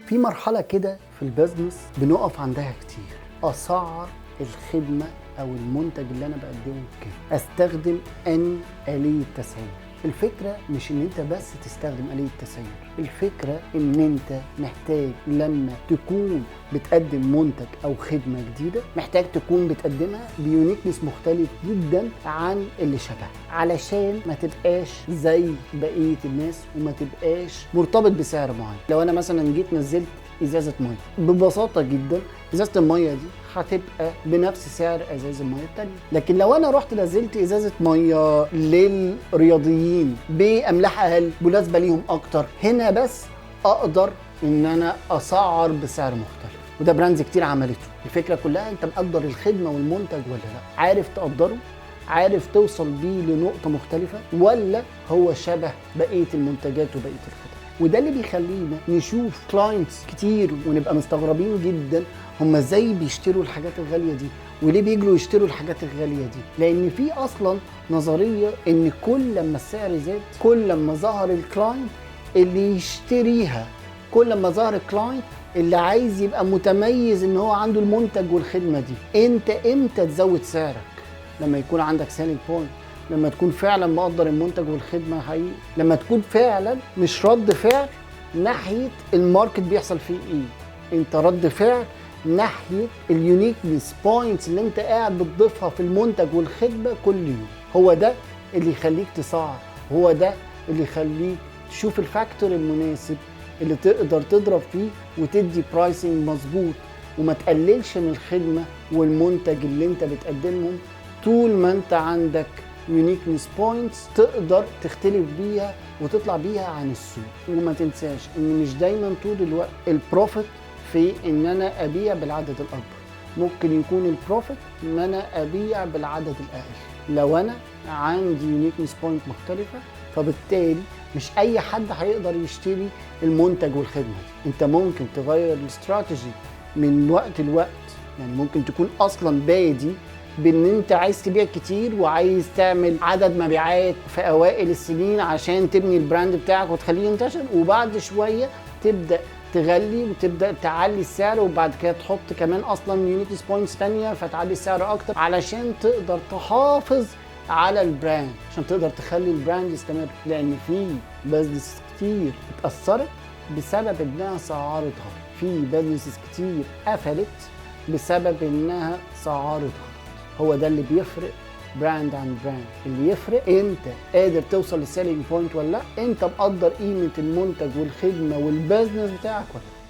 في مرحلة كده في ال business بنقف عندها كتير، أسعر الخدمة أو المنتج اللي أنا بقدمه بكام، أستخدم أنهي آلية تسعير. الفكرة مش إن أنت بس تستخدم آلية تسعير، الفكرة إن أنت محتاج لما تكون بتقدم منتج أو خدمة جديدة محتاج تكون بتقدمها ب uniqueness مختلف جدا عن اللي شبهها، علشان ما تبقاش زي بقية الناس وما تبقاش مرتبط بسعر معين. لو أنا مثلا جيت نزلت ازازة مية، ببساطة جدا ازازة المية دي هتبقى بنفس سعر ازاز المية التانية. لكن لو انا رحت نزلت ازازة مية للرياضيين باملاح اقل مناسبة ليهم اكتر، هنا بس اقدر ان انا اسعر بسعر مختلف، وده brands كتير عملته. الفكرة كلها انت مقدر الخدمة والمنتج ولا لا، عارف تقدره، عارف توصل بيه لنقطة مختلفة، ولا هو شبه بقية المنتجات وبقية الخدمات. وده اللي بيخلينا نشوف clients كتير ونبقى مستغربين جدا هم ازاي بيشتروا الحاجات الغالية دي وليه بيجروا يشتروا الحاجات الغالية دي. لان في اصلا نظرية ان كل لما السعر زاد كل لما ظهر ال client اللي يشتريها، كل لما ظهر ال client اللي عايز يبقى متميز ان هو عنده المنتج والخدمة دي. انت امتى تزود سعرك؟ لما يكون عندك selling point، لما تكون فعلا مقدر المنتج والخدمة حقيقي، لما تكون فعلا مش رد فعل ناحية ال market بيحصل فيه ايه، انت رد فعل ناحية ال uniqueness points اللي انت قاعد بتضيفها في المنتج والخدمة كل يوم. هو ده اللي يخليك تسعر، هو ده اللي يخليك تشوف ال factor المناسب اللي تقدر تضرب فيه وتدي pricing مظبوط وما تقللش من الخدمة والمنتج اللي انت بتقدمهم. طول ما انت عندك uniqueness points تقدر تختلف بيها وتطلع بيها عن السوق. وما تنساش ان مش دايما طول الوقت ال profit في ان انا ابيع بالعدد الاكبر، ممكن يكون ال profit ان انا ابيع بالعدد الاقل لو انا عندي uniqueness point مختلفة، فبالتالي مش اي حد هيقدر يشتري المنتج والخدمة دي. انت ممكن تغير الاستراتيجي من وقت لوقت، يعني ممكن تكون اصلا بادي بان انت عايز تبيع كتير وعايز تعمل عدد مبيعات في اوائل السنين عشان تبني ال brand بتاعك وتخليه ينتشر، وبعد شوية تبدا تغلي وتبدا تعلي السعر، وبعد كده تحط كمان اصلا uniqueness points ثانية فتعلي السعر اكتر علشان تقدر تحافظ على ال brand، عشان تقدر تخلي ال brand يستمر. لان في business كتير اتاثرت بسبب انها سعرت غلط، في business كتير قفلت بسبب انها سعرت غلط. هو ده اللي بيفرق brand عن brand، اللي يفرق انت قادر توصل لل selling point ولا لا، انت مقدر قيمة المنتج والخدمة وال business بتاعك ولا لا.